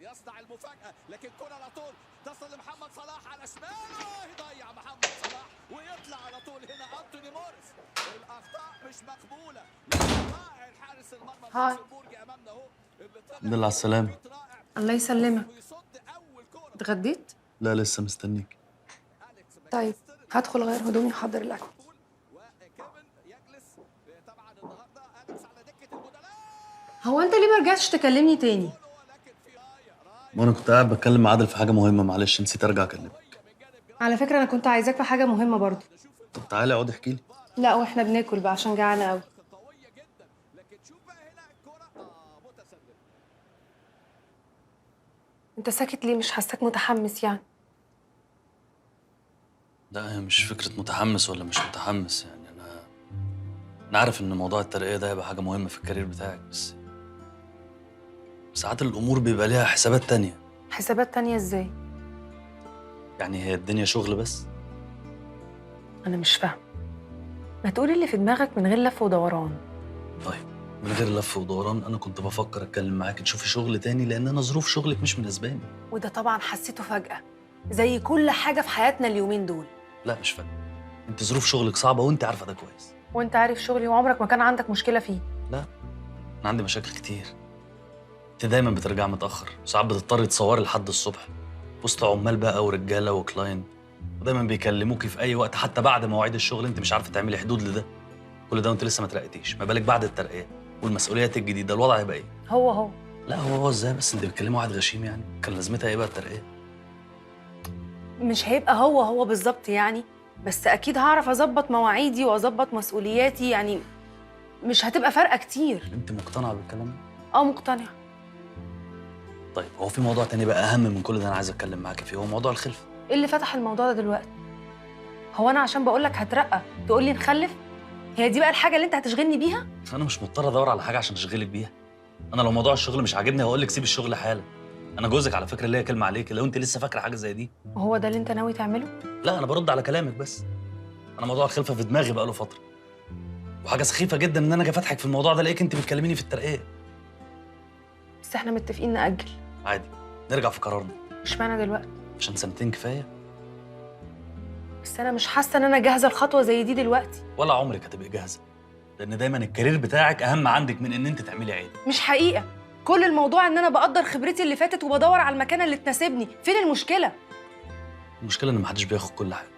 يصنع المفاجأة، لكن كرة على طول تصل لمحمد صلاح على شماله، يضيع محمد صلاح ويطلع على طول هنا أنتوني موريس. الأخطاء مش مقبولة، رائع الحارس المرمى hi. اللوكسمبورجي أمامنا أهو اللي طلع الحمد لله على السلامة. الله يسلمك. ويصد أول كرة. اتغديت؟ لا لسه مستنيك. طيب هدخل اغير هدومي واحضر الاكل. وكيفن يجلس طبعا النهارده أليكس على دكة البدلاء. هو انت ليه ما رجعتش تكلمني تاني؟ ما انا كنت قاعد بتكلم مع عادل في حاجة مهمة، معلش نسيت ارجع اكلمك. على فكرة انا كنت عايزاك في حاجة مهمة برضو. طب تعالي اقعدي احكي لي. لا واحنا بناكل بقى عشان جعانة قوي. انت ساكت ليه؟ مش حاساك متحمس يعني. لا هي مش فكرة متحمس ولا مش متحمس، يعني انا عارف ان موضوع الترقية ده هيبقى حاجة مهمة في ال career بتاعك، بس ساعات الامور بيبقى ليها حسابات تانية. حسابات تانية ازاي؟ يعني هي الدنيا شغل بس؟ انا مش فاهمه. ما تقولي اللي في دماغك من غير لف ودوران. طيب من غير لف ودوران، انا كنت بفكر اتكلم معاك تشوفي شغل تاني، لان انا ظروف شغلك مش مناسباني. وده طبعا حسيته فجأة زي كل حاجة في حياتنا اليومين دول. لا مش فاهم، انت ظروف شغلك صعبة وانت عارفه ده كويس. وانت عارف شغلي وعمرك ما كان عندك مشكلة فيه. لا انا عندي مشاكل كتير. انت دايما بترجع متاخر، وساعات بتضطري تصوري لحد الصبح وسط عمال بقى ورجاله و client، ودايما بيكلموكي في اي وقت حتى بعد مواعيد الشغل. انت مش عارفه تعملي حدود لده. كل ده وانت لسه ما ترقيتيش، ما بالك بعد الترقية والمسؤوليات الجديدة الوضع هيبقى ايه؟ هو هو. لا هو هو ازاي بس؟ انت بتكلمي واحد غشيم يعني، كان لازمتها ايه بقى الترقية؟ مش هيبقى هو هو بالظبط يعني، بس اكيد هعرف اظبط مواعيدي واظبط مسؤولياتي، يعني مش هتبقى فارقه كتير. انت مقتنعة بالكلام ده؟ اه مقتنعة. طيب هو في موضوع تاني بقى اهم من كل ده انا عايز اتكلم معاكي فيه، هو موضوع الخلفة. ايه اللي فتح الموضوع ده دلوقتي؟ هو انا عشان بقول لك هترقى تقول لي نخلف؟ هي دي بقى الحاجة اللي انت هتشغلني بيها؟ انا مش مضطر ادور على حاجة عشان اشغلك بيها. انا لو موضوع الشغل مش عاجبني هقول لك سيب الشغل حالا. انا جوزك على فكرة، ليا كلمة عليك لو انت لسه فاكره حاجة زي دي. وهو ده اللي انت ناوي تعمله؟ لا انا برد على كلامك بس. انا موضوع الخلفة في دماغي بقاله فترة، وحاجه سخيفة جدا ان انا اجي فاتحك في الموضوع ده الاقيك انت بتكلميني في الترقية. بس احنا متفقين نأجل. عادي نرجع في قرارنا. اشمعنى دلوقتي؟ عشان سنتين كفاية. بس انا مش حاسه ان انا جاهزة لخطوه زي دي دلوقتي. ولا عمرك هتبقي جاهزة، لان دايما ال career بتاعك اهم عندك من ان انت تعملي عيله. مش حقيقة، كل الموضوع ان انا بقدر خبرتي اللي فاتت وبدور على المكانة اللي تناسبني. فين المشكلة؟ المشكلة ان محدش بياخد كل حاجة.